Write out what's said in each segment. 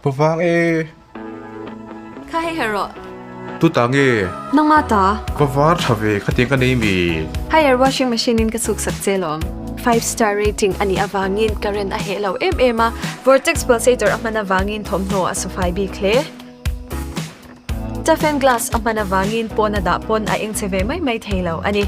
Pa vang e. Kha hei her rawh. Tu ta nge? Nangma ta. Va var tha ve khatiang ka nei mi. Haier washing machine in ka chhuk sak che lawm. Five star rating a nih avangin current a heh lo em em a, vortex pulsator a hman avangin thawmhnaw a sufai bik hle. Toughen glass a hman avangin pawn a dah pawn a eng che ve mai mai thei lo a ni.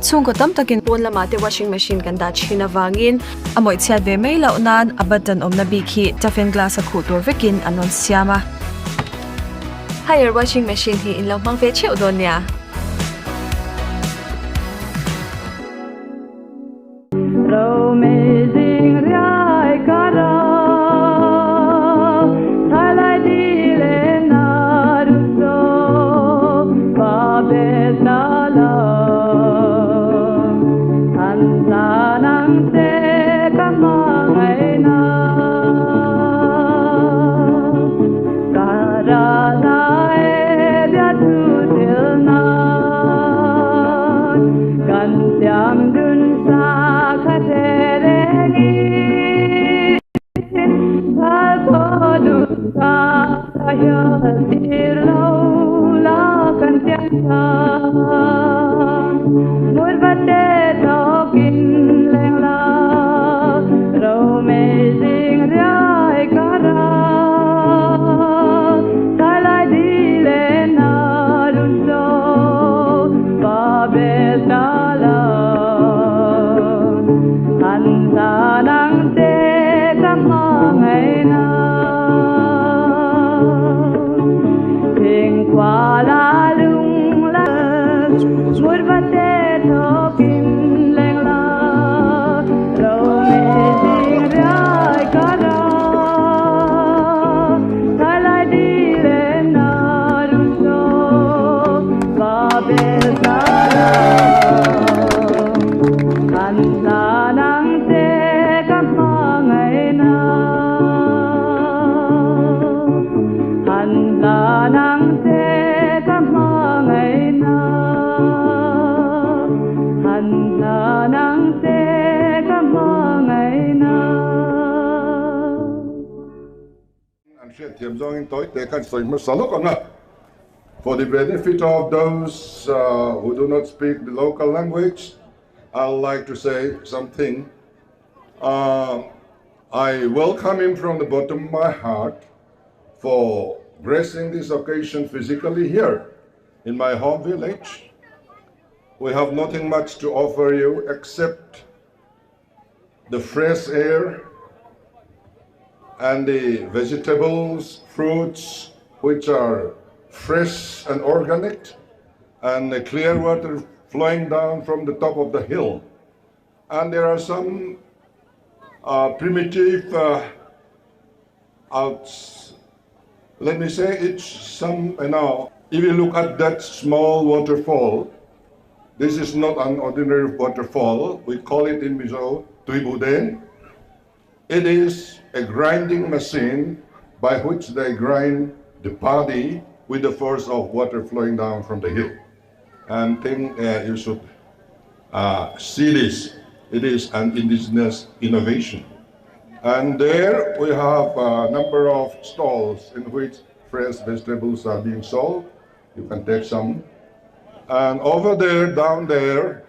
Chhungkaw tam takin pawn lamah te washing machine kan dah thin avangin a mawih chhiat ve mai loh nan a button awmna bik hi toughen glass a khuh tur vekin an rawn siam a. Haier washing machine hi in lo hmang ve theuh dawn nia. An hriatthiam zawngin tawi te khan sawi hmasa lawk ang a, For the benefit of those who do not speak the local language, I'll like to say something. I welcome him from the bottom of my heart for gracing this occasion physically here in my home village. We have nothing much to offer you except the fresh air and the vegetables, fruits, which are fresh and organic, and the clear water flowing down from the top of the hill. And there are some uh, primitive uh, outs. Let me say it's some, you know, if you look at that small waterfall, this is not an ordinary waterfall. We call it in Mizo Tuibuden. It is a grinding machine by which they grind the paddy with the force of water flowing down from the hill. And think you should see this. It is an indigenous innovation. And there we have a number of stalls in which fresh vegetables are being sold. You can take some. And over there, down there,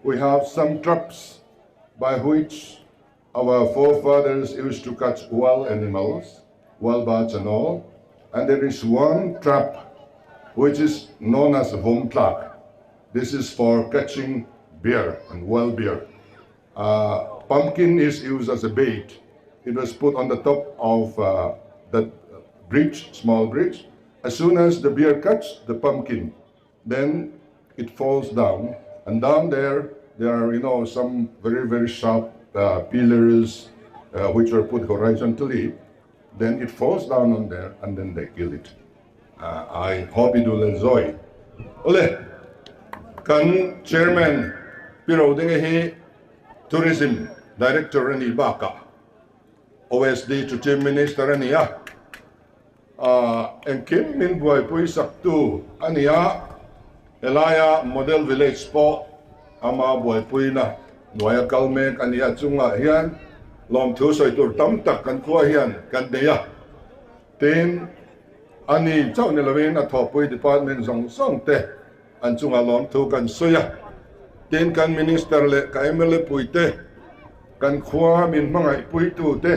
we have some traps by which our forefathers used to catch wild animals, wild birds and all. And there is one trap which is known as vomtlak. This is for catching bear and wild bear. Uh, pumpkin is used as a bait. It was put on the top of uh, that bridge, small bridge. As soon as the bear cuts the pumpkin, then it falls down. And down there, there are, you know, some very, very sharp uh, pillars uh, which are put horizontally. Then it falls down on there and then they kill it. Uh, I hope you will enjoy. Ole, kan chairman Piro Dinga hi tourism director ani baka OSD to chief minister ani a engkim min buaipui sak tu a ni a, helaia Model Village pawh ama buaipuina hnuaia kal mek a ni a, chungah hian Lawmthu sawi tur tam tak kan khua hian kan nei a, tin, ani chauh ni lovin a thawhpui department zawng zawng te an chungah lawmthu kan sawi a, tin kan Minister leh ka mla puite, kan khua min hmangaihpuitu te,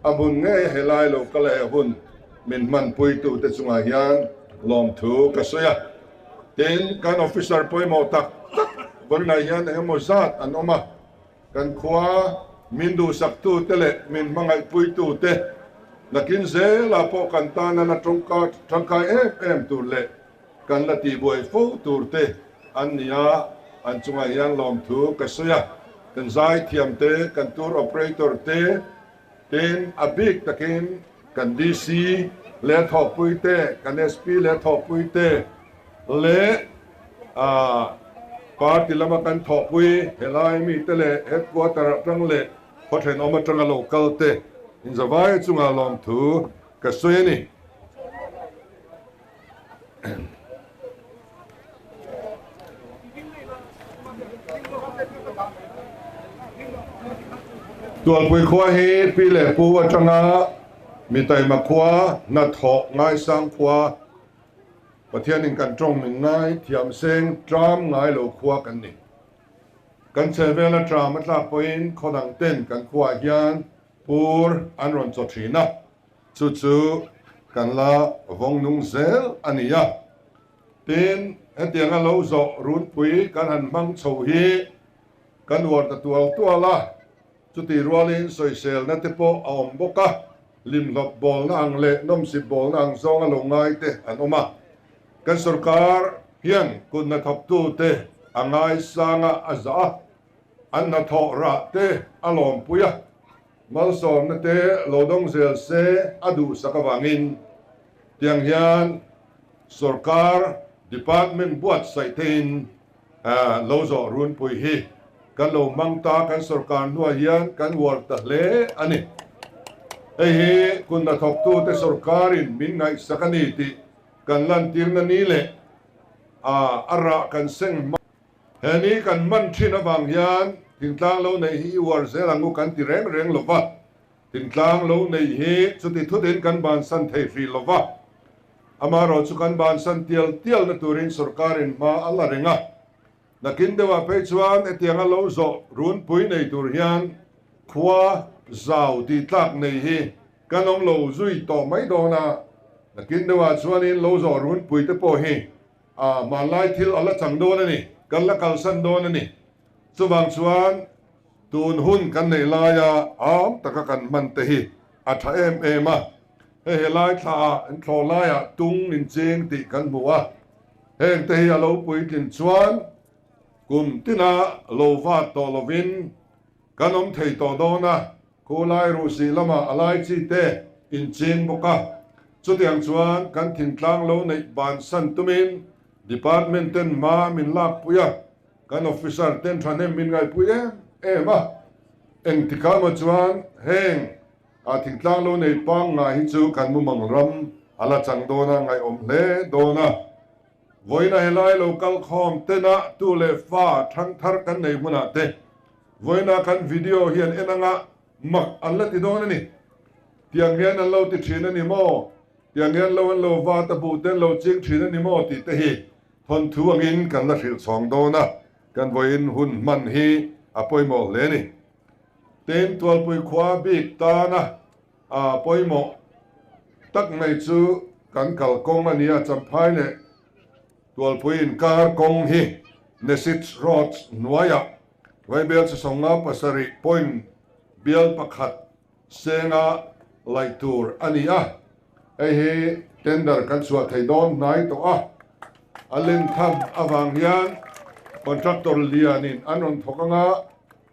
a hmun ngei a helai lo kal he hun min hmanpuitu te chungah hian lawmthu ka sawi a, tin kan officer pawimawh tak tak vawiinah hian engemaw zat an awm a. Kan khua min duhsaktute leh min hmangaihpuitute nakin zelah pawh kan tana la tangkai em em tur leh kan la tihbuai fo turte an ni a, an chungah hian lawmthu ka sawi a. Kan zaithiamte, kan tour operator te, tin a bik takin kan DC leh thawhpuite, kan SP leh thawhpuite leh Party lama kan thawhpui helai mite leh headquarter atang leh khaw thenawm atanga lo kal te inzavai chunga lawmthu ka sawi a ni. Tualpui khua hi pi leh pu atanga mi taima khua, hnathawh ngaisang khua, Pathianin kan tawng min ngai thiam seng tram ngai lo khua kan ni. Kan chhehvela tram a tlak pawhin khaw dang ten kan khuaah hian pur an rawn chaw thin a, chu chu kan la vawng nung zel a ni a. Tin, hetianga lo zawh runpui kan han hmang chho hi kan uar ta tual tual a. Chutih rualin sawiselna te pawh a awm bawk a, limhlawp bawlna ang leh nawmsip bawlna ang zawnga lo ngai te an awm a. Kan sorkar hian kut hnathawktute a ngaisanga a zah a, an hnathawh rah te a lawmpui a, malsawmna te lo dawng zel se a duhsak avangin tiang hian sorkar department buatsaih theihin Lo zawh runpui hi kan lo hmang ta, kan sorkar hnuah hian kan uar ta hle a ni. Hei hi kun hnathawktute sorkarin min ngaihsak a ni tih kan lantirna ni leh a rah kan seng hma. He ni kan man thin avang hian thingtlang lo neih hi i uar zel ang u kan ti reng reng lo va, thingtlang lo neih hi chuti thutin kan bansan thei hrih lo va. Amaherawh chu kan bansan tial tialna turin sorkarin hma a la reng a, nakin deuhah phei chuan hetianga lo zawh runpui nei tur hian khua zau tih tlak nei hi kan awm lo zui tawh mai dawn a, nakin deuhah chuanin lo zawh runpui te pawh hi a hmanlai thil a la chang dawn a ni, kan la kalsan dawn a ni. Chuvang chuan tun hun kan neih laia am taka kan hman te hi a tha em em a. Hei helai thla ah an thlawh laiah tung in cheng tih kan hmu a, heng te hi a lo puitlin chuan kum tina lo vat tawh lovin kan awm thei tawh dawn a, khulai ruhsih lamah a lai chi te in cheng bawk a, chutiang chuan kan thingtlang lo neih bansan tumin department ten hma min lakpui a, kan officer ten thahnem min ngaihpui em em a, engtikah maw chuan heng A thingtlang lo nei pangngai hi chu kan mumang ram a la chang dawn a, ngaihawm hle dawn a. Vawiina helai lo kal khawm tena tu leh fa thangthar kan nei hmunah te vawiina kan video hian en anga mak an la ti dawn a ni. Tiang hian an lo ti thin a ni maw? Tiang hian lo an lo vat a buh te an lo ching thin a ni maw? tih te hi thawnthu angin kan la hrilh chhawng dawn a, kan vawiin hun hman hi a pawimawh hle a ni. Tin, Tualpui khua bik tana pawimawh tak mai chu kan kalkawng a ni a, Champhai leh Tualpui inkar kawng hi Nesits Road hnuaiah Vaibel Chasawng pasarih point bial pakhat senga laih tur a ni a, hei hi tender kan chhuah thei dawn hnai tawh a, a len tham avang hian contractor lianin an rawn thawk anga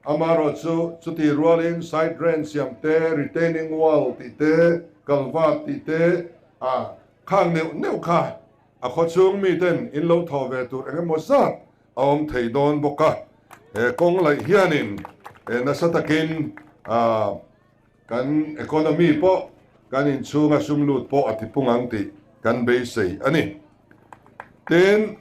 Amaherawh chu, chutih rualin side drain siam te, retaining wall tih te, culvert tih te, a khang neuh neuh kha a khawchhung miten in lo thawh ve tur eng emaw zat a awm thei dawn bawk a. He kawng laih hianin nasa takin kan economy pawh kan inchhunga sum lut pawh a tipung ang tih kan beisei a ni. Tin,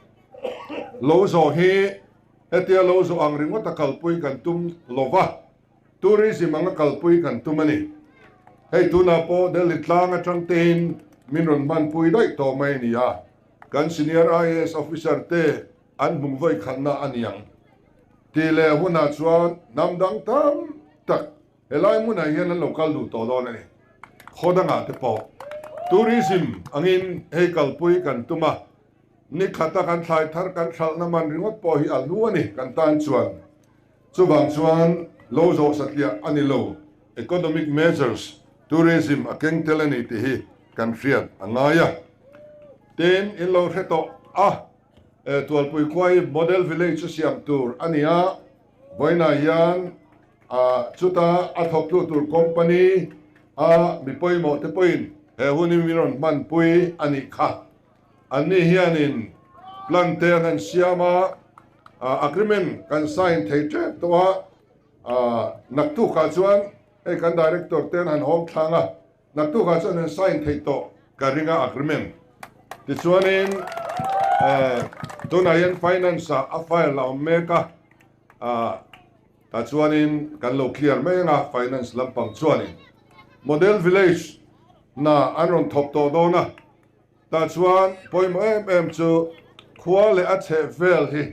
lo zawh hi Hetia lo zawh ang ringawt a kalpui kan tum lo va. Tourism anga kalpui kan tum a ni. Hei tunah pawh Delhi tlang atang tein min rawn hmanpui daih tawh mai a ni a, kan senior IAS officer te an hmung vawi khatna a ni ang tih leh hunah chuan hnam dang tam tak helai hmunah hian an lo kal duh tawh dawn a ni. Khaw dangah te pawh tourism angin hei kalpui kan tum a, ni khata kan thlai thar kan hralhna man ringawt pawh hi a hlu a ni kan tan chuan. Chuvang chuan lo zawh satliah a ni lo, economic measures, tourism a keng tel a ni tih hi kan hriat a ngai a. Tin, in lo hre tawh a, Tualpui khua hi model village a siam tur a ni a, vawiinah hian chuta a thawktu tur company a mi pawimawh te pawhin he hun hi min rawn hmanpui a nih kha. Anni hianin plan te an han siam a, agreement kan sign thei tep tawh a, naktukah chuan hei kan director te an han hawng thlang a, naktukah chuan an sign thei tawh ka ring a agreement. Tichuanin tunah hian finance ah a file a awm mek a, tah chuanin kan lo clear mai anga finance lampang chuanin model village hna an rawn thawk tawh dawn a. Tah chuan pawimawh em em chu khua leh a chheh vel hi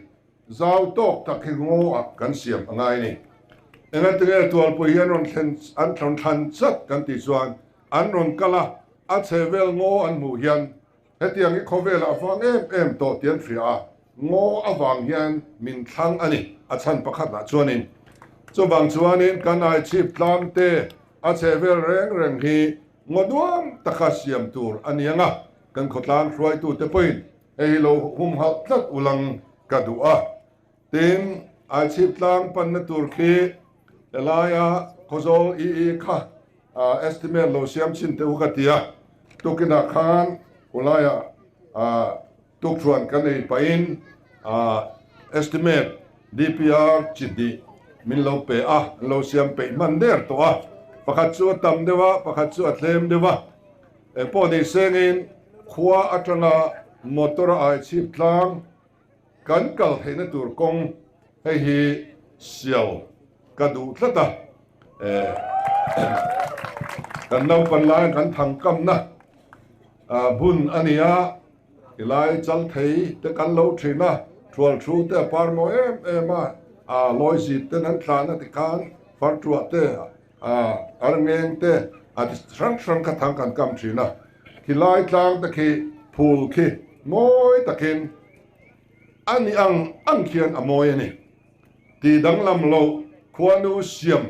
zau tawk tak hi ngaw ah kan siam a ngai ni. Engatinge Tualpui hi an rawn thlen an rawn thlan chat kan tih chuan an rawn kal a, a chheh vel ngaw an hmuh hian hetiang hi khawvelah a vang em em tawh tih an hria a, ngaw avang hian min thlang a ni a chhan pakhat lah chuanin. Chuvang chuanin kan aichhip tlang te a chheh vel reng reng hi Ngaw nuam taka siam tur a ni ang a, kan khawtlang hruaitute pawhin hei hi lo humhalh tlat ulang ka duh a. Tin, Aichhip tlang panna tur khi helaia Khawzawl EE kha estimate lo siam chhin teh u ka ti a, tukinah khan khulaiah Tukthuan kan ei pahin estimate DPR chi hnih min lo pe a, an lo siam peih hman der tawh a, pakhat chu a tam deuh a, pakhat chu a tlem deuh a, engpawh ni sengin khua atanga motor a aichhip tlang kan kal theihna tur kawng hei hi sial ka duh tlat a, kan naupan laiin kan thangkamna Bun a ni a, tilai chal thei te kan lo thin a, thual thu te a par mawi em em a, a lawi zit ten an tlan a tikhan fartuah te, a arngeng te, a ti hrang hrang kha thang kan kam thin a, khilai tlang te khi phul khi mawi takin a ni ang ang khian a mawi a ni. Tih danglam loh khuanu siam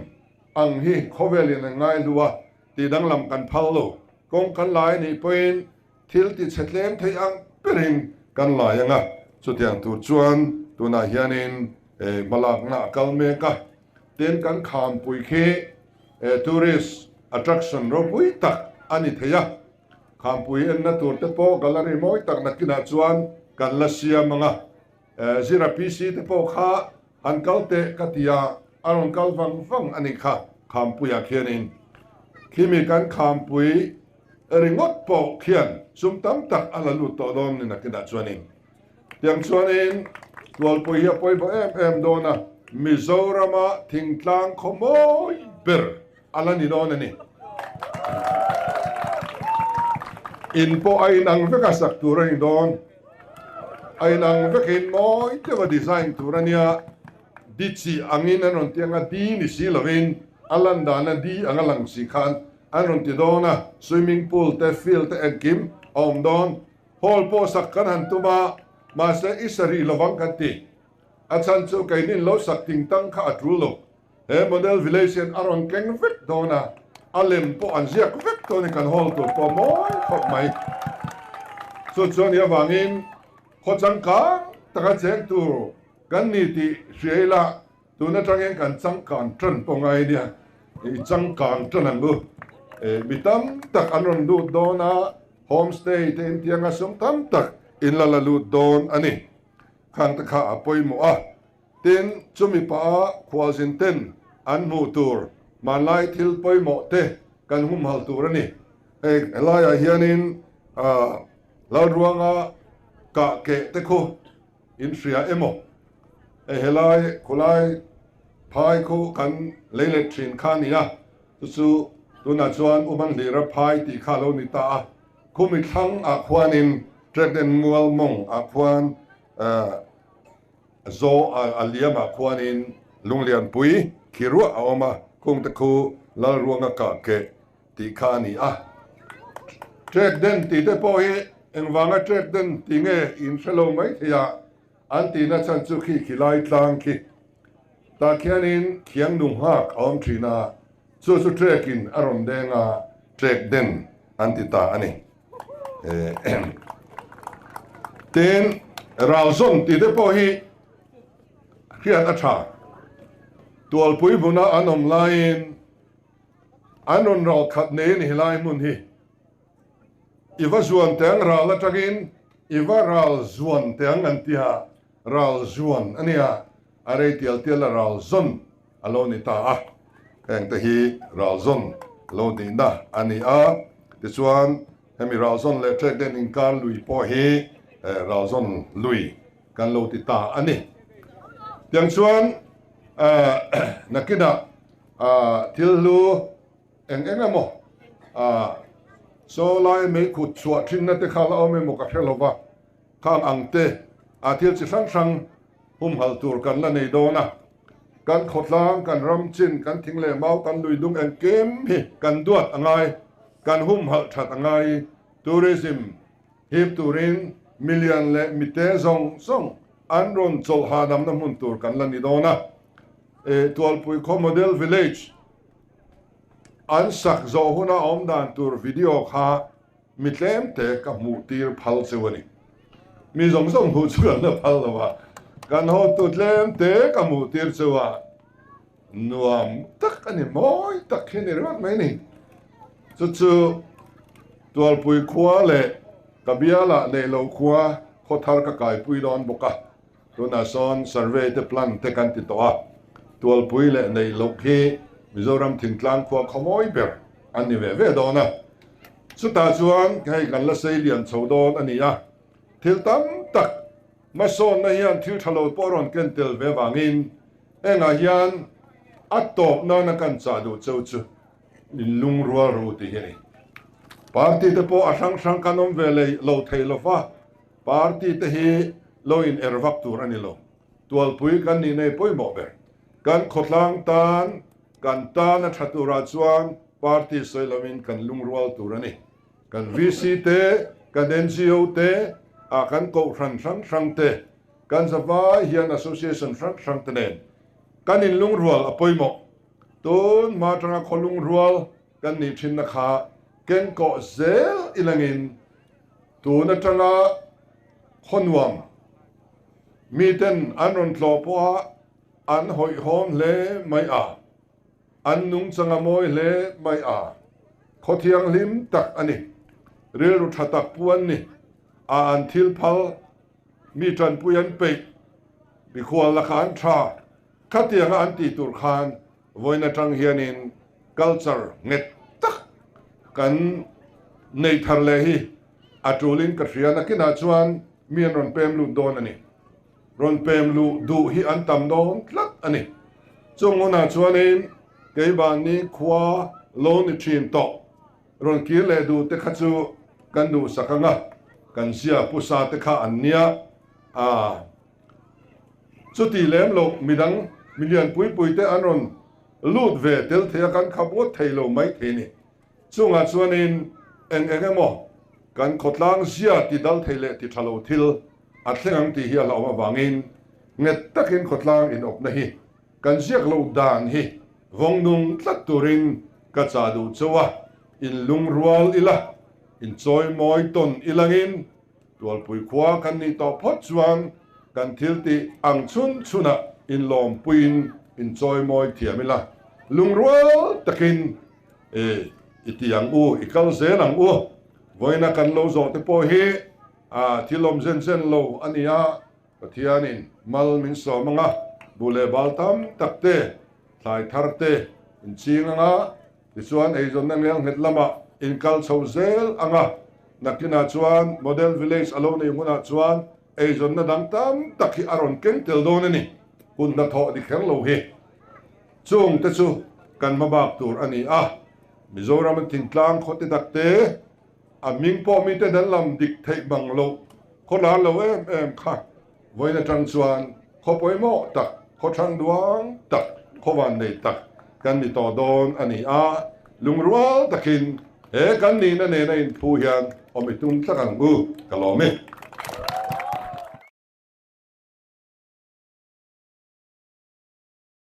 ang hi khawvelin an ngaihlu a, tih danglam kan phal lo. Kawng kan lai anih pawhin thil ti chhe tlem thei ang berin kan lai ang a, chutiang tur chuan tunah hianin hmalakna a kal mek a, tin kan khampui khi tourist attraction ropui tak a ni thei a, khampui enna tur te pawh gallery mawi tak nakinah chuan kan la siam ang a, Zira PC te pawh kha han kal teh ka ti a, a rawn kal vang vang a nih kha Khampuiah khianin. Khimi kan Khampui ringawt pawh khian sum tam tak a la lut tawh dawn ni nakinah chuanin. Tiang chuanin Tualpui hi a pawimawh em em dawn a, Mizorama thingtlang khaw mawi ber a la ni dawn a ni. In pawh a inang vek a sak tur a ni dawn. A inang vekin mawi deuha design tur a nia. Di chi angin an rawn ti anga di ni si lovin a lan dana di anga lang si khan an rawn ti dawn a. Swimming pool te, field te engkim a awm dawn. Hall pawh sak kan han tum a, mahse i sa rih lovang kan ti. A chhan chu keinin lo sak ting tang kha a tul lo. He model village hian a rawn keng vek dawn a, a lem pawh an ziak vek dawn in kan hall tur pawh mawi khawp mai. Chu chuan i avangin khaw changkang taka cheng tur kan ni tih hria ila tun atangin kan changkang tan pawh ngai nia, i changkang tan ang u. Mi tam tak an rawn lut dawn a, homestay te intianga sum tam tak in la la lut dawn a ni. Khang te kha a pawimawh a. Tin, chumi pah a khualzin ten an hmuh tur hmanlai thil pawimawh te kan humhal tur a ni. Hei helaiah hianin Lalruanga kah keh te khu in hria emaw? Hei helai khawlai Phai khu kan lei let thin kha a ni a, chu chu tunah chuan Umanhlira phai tih kha a lo ni ta a. Khumi thlang ah khuanin Trekden mual mawng ah khuan Zaw a liam ah khuanin Lunglianpui khi ruah a awm a, khungte khu Lalruanga kah keh tih kha a ni a. Trekden tih te pawh hi engvanga Trekden tih nge in hre lo mai thei a, an tihna chhan chu khi khilai tlang khi tah khianin khiang nu nghak a awm thin a, chu chu trekin a rawn deng a, Trekden an ti ta a ni. Tin, Ralzawn tih te pawh hi hriat a tha. Tualpui hmuna an awm laiin an rawn ral khat nei a ni helai hmun hi. I va zuan teh ang ral atangin i va ral zuan teh ang an tia, ral zuan a nia, a rei tial tial a ral zawn a lo ni ta a. Heng te hi ral zawn lo nihna a ni a, tichuan hemi ral zawn leh trek den inkar lui pawh hi ral zawn lui kan lo ti ta a ni. Tiang chuan nakinah thil hlu eng eng emaw saw lai mei khut chhuah thinna te kha la awm emaw ka hre lova, khang ang te a thil chi hrang hrang humhalh tur kan la nei dawn a, kan khawtlang, kan ram chin, kan thing leh mau, kan lui dung engkim hi kan duat a ngai, kan humhalh that a ngai, tourism hip turin milian leh mite zawng zawng an rawn chawlh hahdamna hmun tur kan la ni dawn a, Tualpui khaw model village an sak zawh huna awm dan tur video kha mi tlem te ka hmuh tir phal cheu a ni. Mi zawng zawng hmuh chu kan la phal lo a, kan hawtu tlem te ka hmuh tir cheu a, nuam tak a ni, mawi tak hi a ni ringawt mai a ni. Chu chu Tualpui khua leh ka bialah neih loh khua khawthar ka kaipui dawn bawk a. Tunah sawn survey te plan te kan ti tawh a, Tualpui leh neih loh khi Mizoram thingtlang khua khawmawi ber an ni ve ve dawn a. Chutah chuan hei kan la sei lian chho dawn a ni a, thil tam tak hmasawnna hian thil tha lo pawh a rawn ken tel ve vangin hengah hian a tawp nana kan chah duh cheu chu in lungrual ru tih hi a ni. Party te pawh a hrang hrang kan awm ve leh lo thei lo va, Party te hi lo in er vak tur a ni lo. Tualpui kan nih nei pawimawh ber. Kan khawtlang tan, kan tan a tha turah chuan party sawi loin kan lungrual tur a ni. Kan VC te, kan NGO te, ah kan kohhran hrang hrang te, kan zavai hian association hrang hrang te nen kan in lungrual a pawimawh. Tun hma atanga khaw lungrual kan nih thinna kha kenkawh zel ilangin Tun atanga khawnuam miten an rawn tlawh pawha an hawihhawm hle mai a, an nungchang a mawi hle mai a, khaw thianghlim tak a ni, rilru tha tak pu an ni a, an thil phal mi tanpui an peih, mikhual lakah an tha, khatianga an tih tur khan Vawiin atang hianin culture nghet tak kan neih thar leh hi a tulin ka hria. Nakinah chuan mi an rawn pem lut dawn a ni. Rawn pem luh duh hi an tam dawn tlat a ni. Chung hunah chuanin keimahni khua lo ni thin tawh rawn kir leh duh te kha chu kan duhsak ang a, kan zia pusa te kha an nia a. Chuti lem lo midang milian pui pui te an rawn lut ve tel thei a, kan khap ngawt thei lo mai thei ni. Chungah chuanin eng eng emaw kan khawtlang zia ti dal thei leh ti tha lo thil a thleng ang tih hi a hlauhawm avangin nghet takin khawtlang inawpna hi kan ziak loh dan hi vawng nung tlat turin ka chah duh chauh a, inlungrual ila, inchawimawi tawn ilangin Tualpui khua kan nih tawh phawt chuan kan thil tih ang chhun chhunah inlawmpuiin inchawimawi thiam ila, lungrual takin i ti ang u, i kal zel ang u. Vawiina kan lo zawh te pawh hi thil awm zen zen lo a ni a, Pathianin mal min sawm anga buh leh bal tam tak te, thlai thar te inching anga, Tichuan eizawnna ngelnghet lamah inkal chho zel ang a, nakinah chuan Model Village a lo nei hunah chuan eizawnna dang tam tak hi a rawn keng tel dawn a ni. Hun hnathawh ni kher lo hi. Chung te chu kan hmabak tur a ni a, Mizoram a thingtlang khaw te tak te, a hming pawh miten an lam dik theih bang loh, khaw lar lo em em kha vawiin atang chuan khaw pawimawh tak, khaw thang duang tak, khaw van nei tak kan ni tawh dawn a ni a, lungrual takin he kan nihna nena inphu hian awm i tum tlat ang u, ka lawm e.